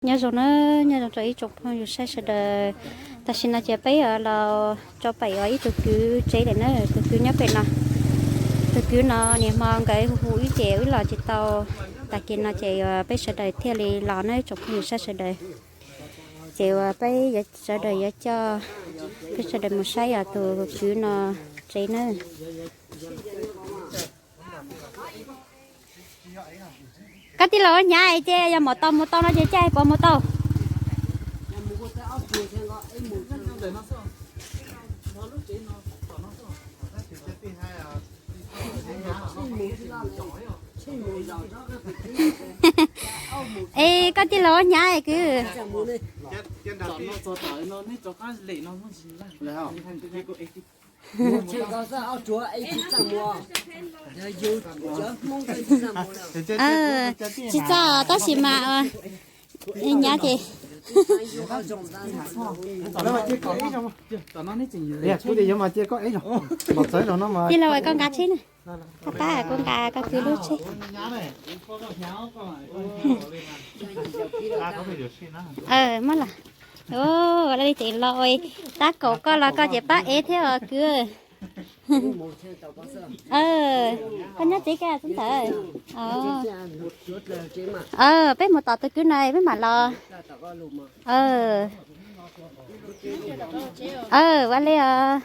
Nyob zoo na, nyob zoo rau ib tsoom phooj ywg saib sawv daws. Tam sim no ces peb yuav los tso pem ib tug kwv tsev lawm na, tus kwv nyob pem no. Tus kwv no niaj hmo nkawd hu hu wb ces wb los tsis tau. Tag kis no ces yuav peb sawv daws thiaj li los na ib tsoom phooj ywg saib sawv daws. Ces uas peb yuav sawv daws yuav coj peb sawv daws mus saib os tus kwv no tsev na. Koj tij laug hnyav ces yog mam tau mus tau no ces caij puas mus tau? Es koj tij laug hnyav kwv. Tsis txaj tab sis mas nyav ces. Tij laug koj nqa tsheb na, koj pab kuv nqa koj kwv lub tsheb. Muab los. Ua li ces los tab kaum koj los koj ces pab ev thiab os kwv. Koj nyob tsev koj xub ntawd. Peb mus tom tus kwv na peb mam los. Ua li os.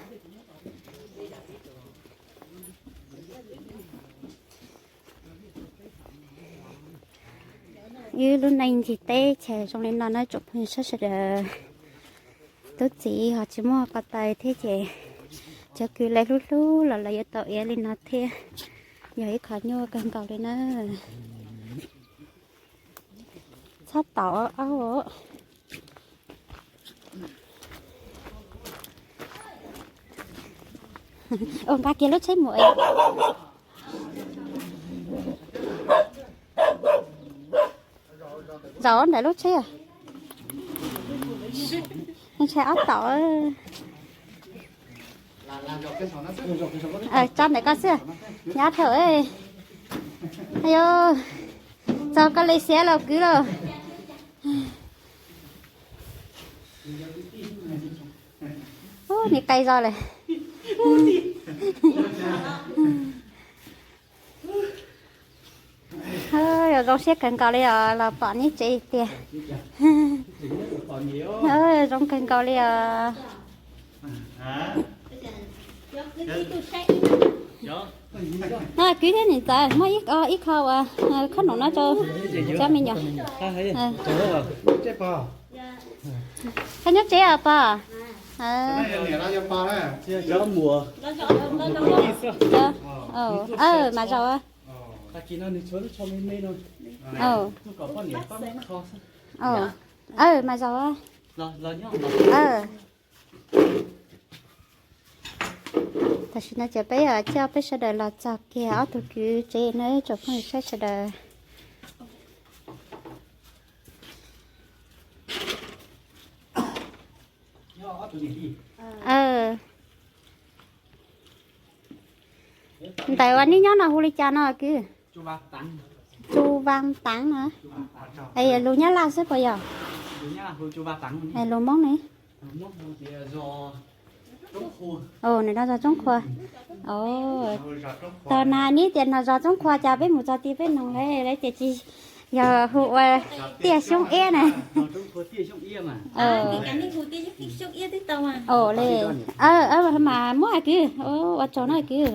Wb lub neej ntsib teb chaws zoo li no na tsoom phooj ywg sawv daws. Tub txib ho tsis muaj ko taw thiab ces cov kwv lawv hlub hlub los lawv yuav tau ev li no thiab. Yog ib qho nyuaj kawg nkaus li na. Txhob tom aub. Ua nqa kiag lub tsheb mus. Zaum ntawm lub tsheb. Ntshai ob tom. Tso ntawm koj xwb. Nyob dhau. Ayu, txog koj li xiab los kwv lauj. Ub, nws qis zog lawm. Yog zoo siab kawg nkaus li os los pom neb tsev tiag. Zoo kawg nkaus li os. No kwv thiab niam ntxawm muab ib qho uas khob noom no rau cov me nyuam. Koj nyob tsev os pog? Mas zaum. Mas zaum. Tam sim no ces peb coj peb sawv daws los txog kiag ob tug kwv tsev na tsoom phooj ywg saib sawv daws. Ntawm uas neb nyob no hu li cas no kwv? Tsu Vaj Taav no. Es lus Nyab Laj xwb puas yog? Es lus Hmoob ne? Nws no zos Tsoob Qhua. Tog na neb tias no zos Tsoob Qhua cas peb mus txog tid peb noog lawv tias tsis yog hu ua Tiaj Xyoob Iab na. Li mas muab kwv ua tsaug na kwv.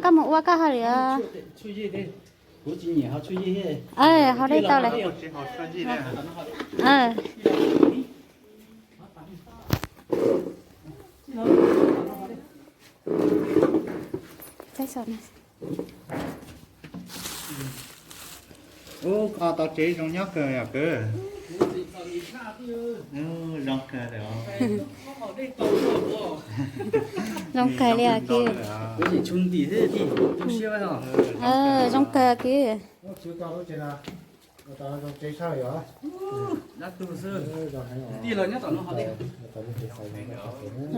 Koj mus ua koj hauj lwm. Ho de tau lawm. Ub, koj tau tsev zoo nyob kawg yom kwv. Zoo kawg li. Zoo kawg li os kwv. Zoo kawg kwv. Zoo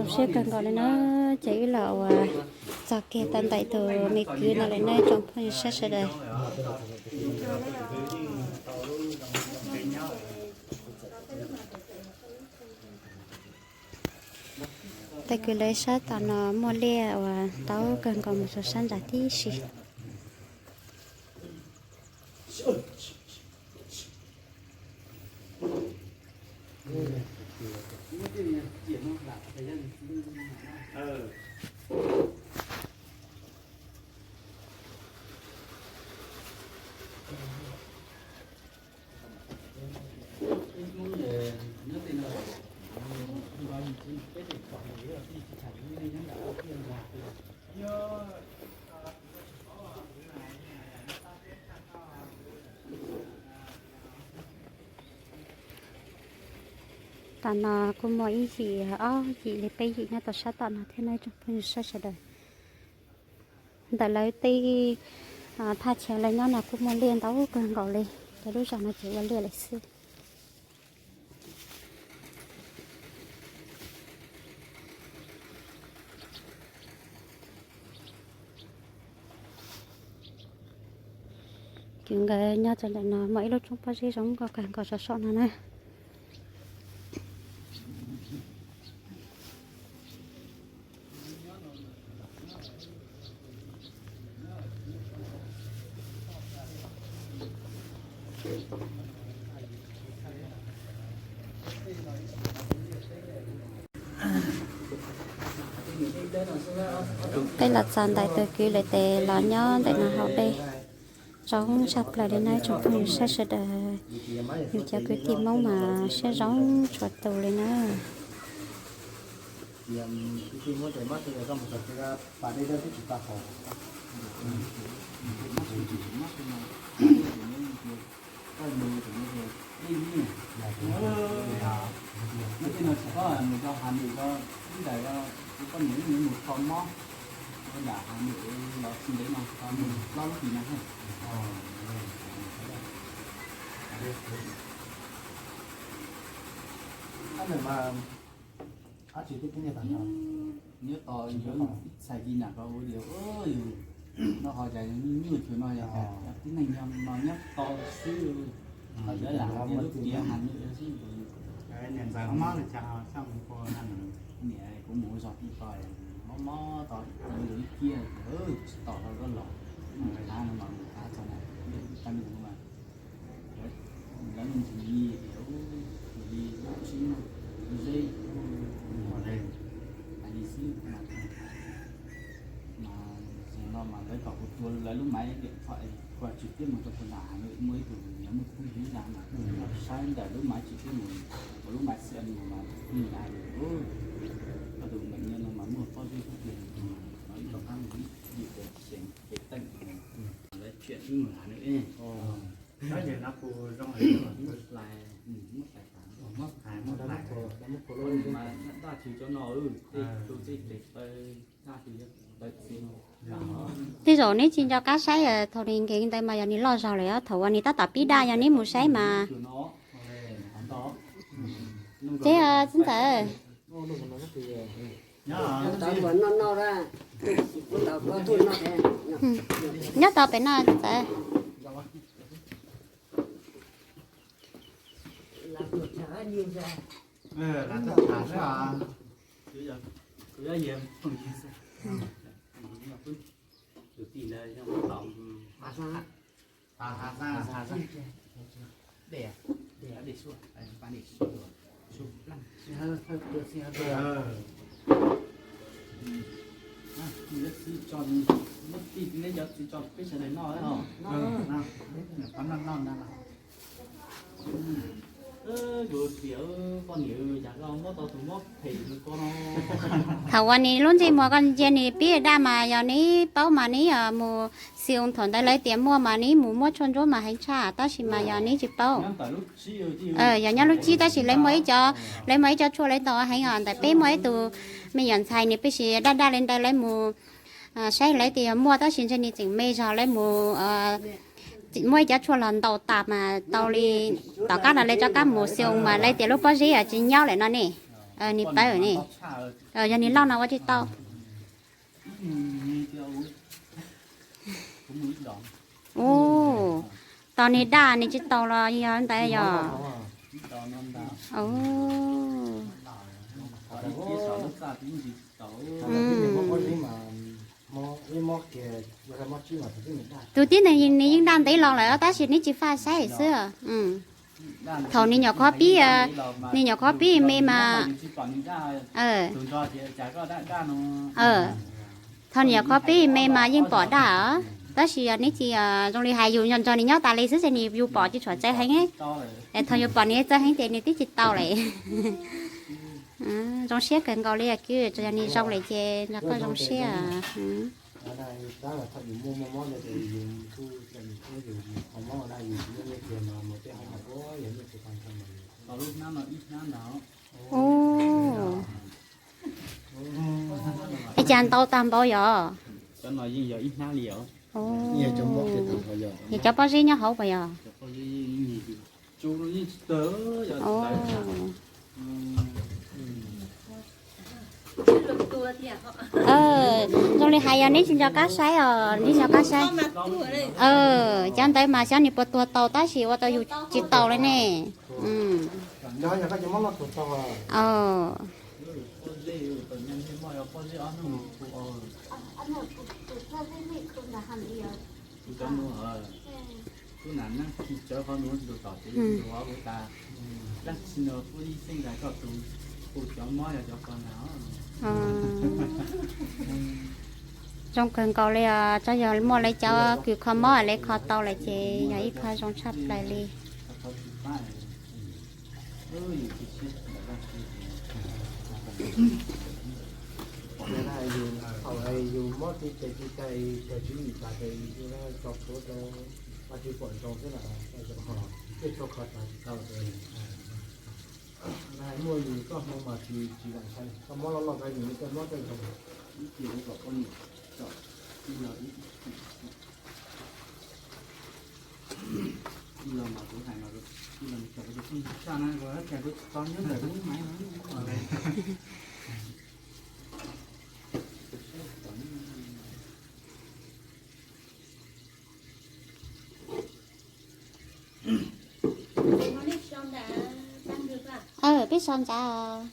siab kawg nkaus li na, ces wb los uas txog kiag tau ntawm tus me kwv no lawm na tsoom phooj ywg sawv daws. Tej kwv lawv sab tom no muaj liaj uas ntau kawg nkaus mus rau sab nram tib si. Tam no kuj muaj ib yim ob yim li peb yim nyob tau sab tom no thiab na tsoom phooj ywg sawv daws. Ntawm lawv tej thaj chaw lawv nyob no kuj muaj liaj ntau kawg nkaus li, cov lub zos no ces ua liaj lawm xwb. Kwv nkawd nyob rau ntawm no muaj ib lub roob pob zeb zoo nkauj kawg nkaus rau saum no na. Peb los txog ntawm tus kwv lawv tes los nyob ntawm no haus dej. Zoo tshaj plaws li na tsoom phooj ywg sawv daws, yus cov kwv tij Hmoob mas siab zoo tshua tus li na. Nyob tos ib txhais ci nam ko ua diam yus no ho cas nyuaj nyuaj cuag no yog tib neeg no nyob tau xwb. Lawv lam tias lub tiav Has Nwm xwb. Niam kuv mus ua zog tij ko mob mob tau ib kiag tsis tau los koj los, mus thav no mas mus thav txog na, ib tag nus no mas lawv ntxim li tias ua li lub tsheb no, lub zeb, hais li xwb mas, mas zaum no mas lawv kom kuv tua lawv lub maiv điện thoại kuv tsis thiaj mus rau puag nram Has Nwm, muaj ib tug lawv muaj phooj ywg ib ntag mas saib ntawm lub maiv tsis thiaj mus, ua lub maiv xwm mus mas phooj ywg ntag, koj tus meem nyob no mas muaj pob zeb pob tiag, no ib rov qab mus ib yim ces xeem ces teej, lawv tseem ib mus Has Nwm. Daj tshwm cov no, tej tus tej tes taw, daj tshwm, tej zaum neb tsis nco qab saib, thaum nws nkees ntawd mas yog nws loj zog lawm, thaum uas nws tab tom pib daj yog neb mus saib mas. Teb txiv ntxawm, nyob tau pem no txiv ntxawm. Neb cov txiv tso peb sawv daws noj. Thaum uas nws lub ntsej muag koj ntsia nws pib daj mas yog neb paub mas neb mus xi oo thaum ntawd lawv tias muaj mas neb mus muab tshuaj ntsuab mas heev tshaj tab sis mas yog neb tsis paub. Yog nyob lub tsib tab sis lawv muaj ib co, lawv muaj ib co tshuaj lawv tau heev os. Ntawm peb muaj ib tug me nyuam ntxhais nws peb sis daj daj li ntawd lawv mus saib lawv tias yog muaj tab sis ntshe nws tseem me zog lawv mus Muab ib cov tshuaj los ntaus tas mas tau li, tom qab no lawv rov qab mus xyoo mas lawv tias lub pob zeb tsis nyob lawm no ne. Nws pawv ne. Yog nws loj no ua tsis tau. Ub, tos nws daj nws tsis tau los yog ntawd yog. Tus tib neeg nws yeej daj ntev los lawm tab sis neb tsis faj saib xwb. Thaum nws nyuam qhuav pib, nws nyuam qhuav pib me mas, thaum nws nyuam qhuav pib me mas yeej pom daj os, tab sis neb tsis, zoo li hais yus nco nco nws nyob tas li xwb ces nws yus pom tsis tshua txawv heev. Es thaum yus pom nws txawv heev ces nws twb tsis tau lawm. Zoo siab kawg nkaus li kwv, tsuas yog nws zoo lawm ces nrog koj zoo siab. Es cas ntau tag npaum yog? Yog cov pob zeb nyob hauv puas yog? Zoo li hais yog neb tsis nco qab saib os, neb nco qab saib. Cov ntawd mas xyov nws puas tuag tau tab sis ua rau yus tsis tau li ne. Zoo kawg nkaus li os, tsuas yog muaj lawv cov kws kho mob lawv kho tau lawm ces yog ib qho zoo tshaj plaws li. Thaum yus mob tib tes tib cai, yog tswv yim tas ces yus tso plhuav rau, Vajtswv pom zoo xwb na, tej tshuaj kho tas tsis tau. Muaj yus txoj hmoo mas tsis tsis lam ntshai, koj mob loj loj koj yus li koj mob tej zoo. Peb sau ntawv os.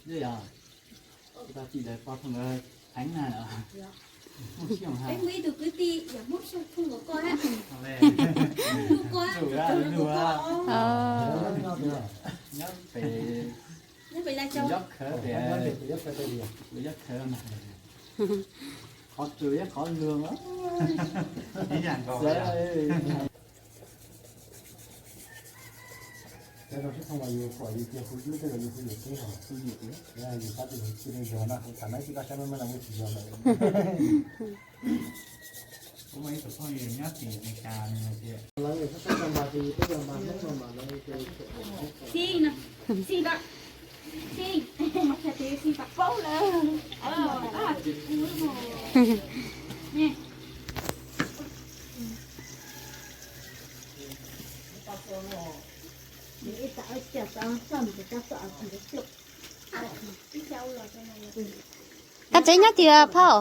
Qhov tsuas ib qhov luag. Tus phooj ywg nyob tim Amelikas nws hais tias, Xij no, xij no, xij, xij paub lawm. Koj tsev nyob twg phauj?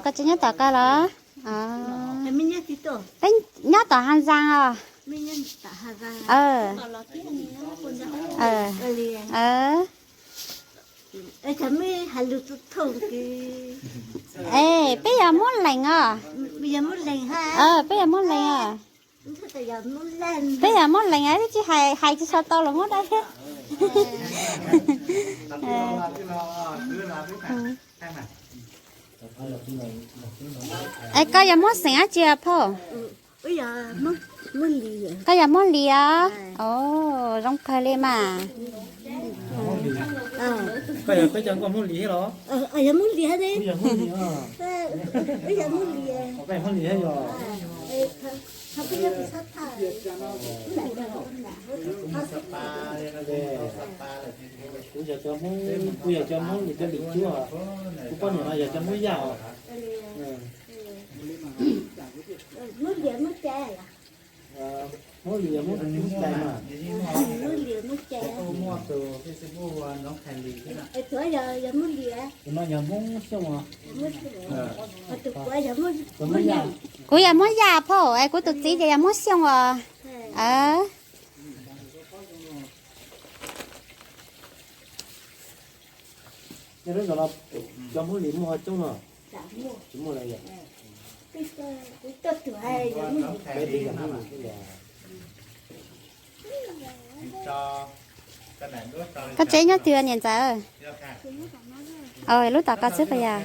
Koj tsev nyob tom koj los? Peb nyob tom Has Zaas os. Es peb yog Hmoob Lees os. Peb yog Hmoob Lees os. Peb yog Hmoob Lees os, twb tsis hais, hais tsis tshua tau los muab dab thiab. Es koj yog Hmoob xeem dab tsi phauj? Koj yog Hmoob Lis os? Zoo kawg li mas. Koj yog peb cov nkauj Hmoob Lis thiab los? Yog Hmoob Lis thiab ne. Koj yog Hmoob Lis thiab yog? Kuv yog cov Hmoob, kuv yog cov Hmoob Lis, cov Lis Cuab. Kuv poj niam no yog cov Hmoob Yaj os. Muab liam muab cai. Muab liam muab cai mas. Muab liam muab cai. Muab tus Facebook Ntxoov Khais Lis thiab. Tus yog, yog muab liam. Tus no yog Hmoob Xyooj os. Tus kuv yog muab, kuv yog muab yaj phauj, es kuv tus txiv ces yog muab Xyooj os. Cov muab liam muaj coob no. Tsis muaj lawm yom. Koj tsev nyob twg niam ntxawm? Lub tom ko xwb puas yog?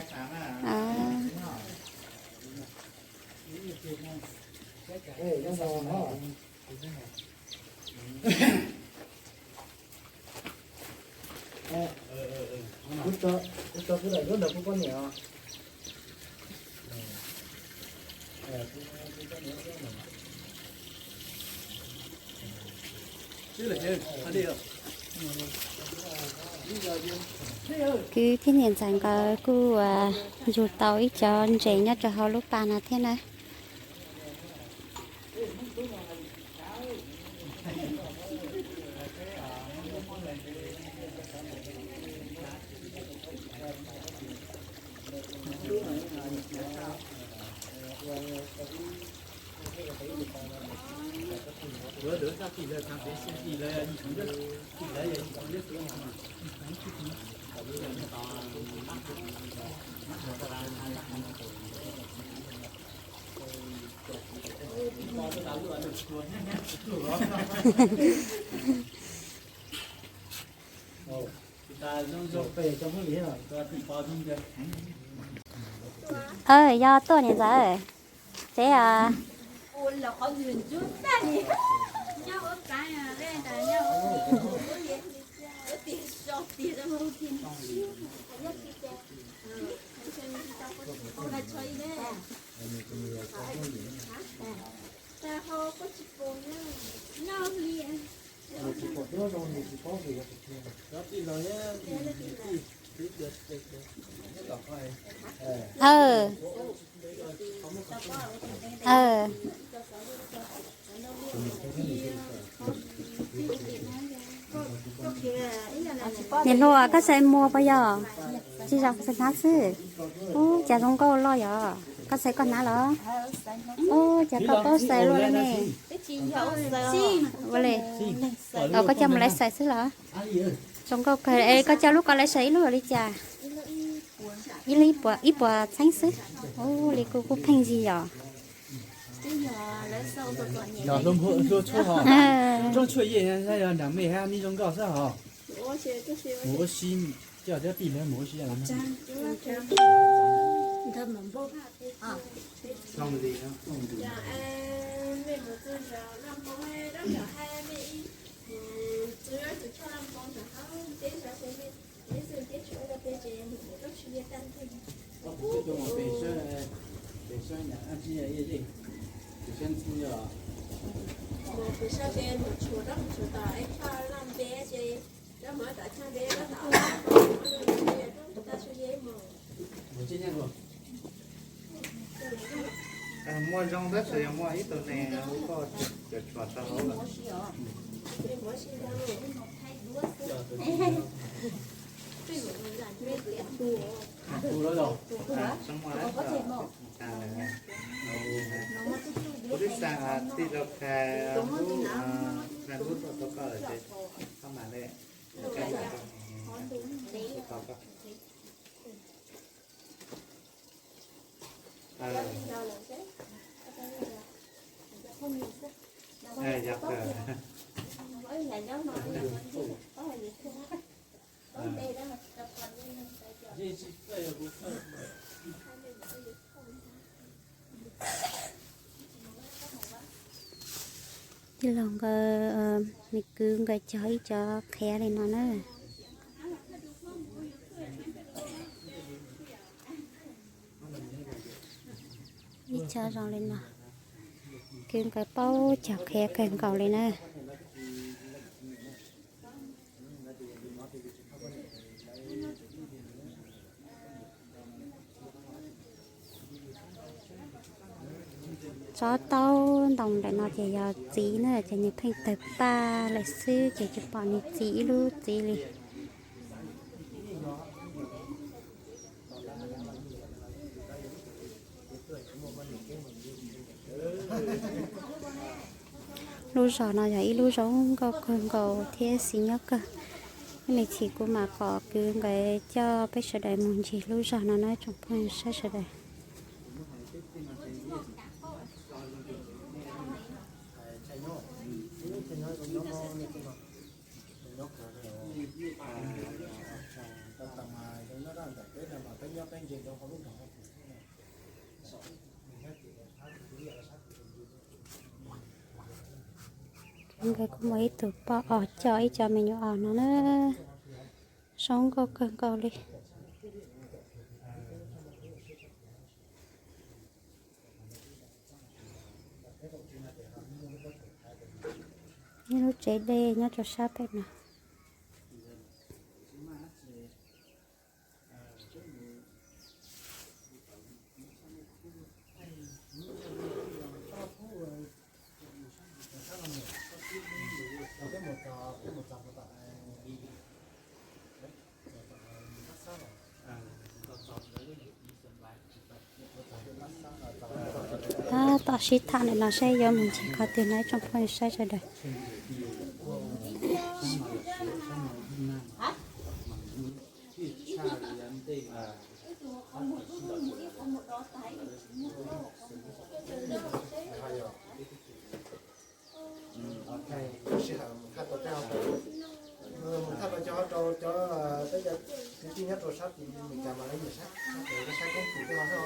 Kwv thiab niam ntxawm nkawd kuj yug tau ib cov ntses nyob rau hauv lub pas no thiab na. Yog tuaj niam ntxawm, tsev os. Niam hluas, koj xaiv muag puas yog? Tsis zoo, xaiv hnab xwb. Ub, cas zoo nkauj loj yog? Koj xaiv koj hnab los? Ub, cas koj paub xaiv luaj li ne? Ua li, koj coj mus lawv xaiv xwb los? Zoo nkauj kawg, es koj coj lub ko lawv xaiv ib lub li cas? Ib lub ib puas, ib puas txheeb xwb. Ub, li kuj kuj pheej yig yom. Mus ua si, coj thiab tij lawv mus ua si. Muaj zoo tab sis yog muaj ib tug neeg hu koj cov tshuam tau hauv lawm. Kuv twb xa tij laug Khais lub, Khais lub tuaj rau koj lawm ces koj mam li. Tij laug nkawd, nws kwv nkawd cog ib co qhiav li no na. Ib co zoo li no, kwv nkawd paub cog qhiav kawg nkaus li na. Tsob taub ntoo ntawm no ces yog txiv na, ces nws pheej tawg paj lawm xwb ces tsis pom nws txiv ib lub txiv li. Lub zos no yog ib lub zoo nkauj kawg nkaus thiab xis nyob kawg. Ib me chim kuv mam kom kwv nkawd coj peb sawv daws mus ncig lub zos no na tsoom phooj ywg saib sawv daws. Nkawd kuj muaj ib tug poj os coj ib co me nyuam os no na, zoo nkauj kawg nkaus li. Ib lub tsev dej nyob rau sab pem no. Tab tom sib tham ntawm no saib yuav mus ncig qhov twg no ib tsoom phooj ywg saib sawv daws. Mus thaj no cov hauv rau cov peb cov kwv tij nyob rau sab tim Meskas mas lawv nyiam saib, saib koob tus tej no xwb.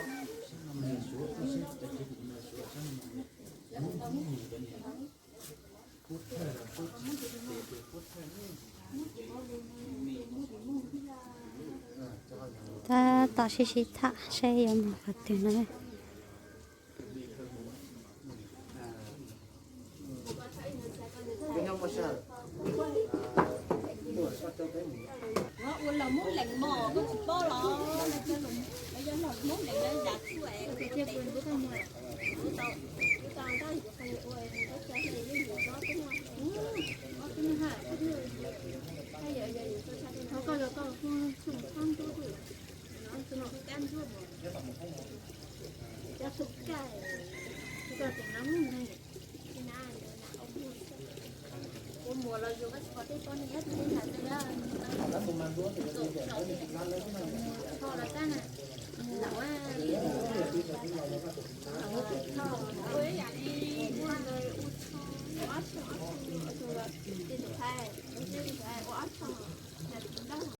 Tab tom sib sib tham saib yuav mus qhov twg no. Ua ob txhob, ua ob txhob, ua ob txhob.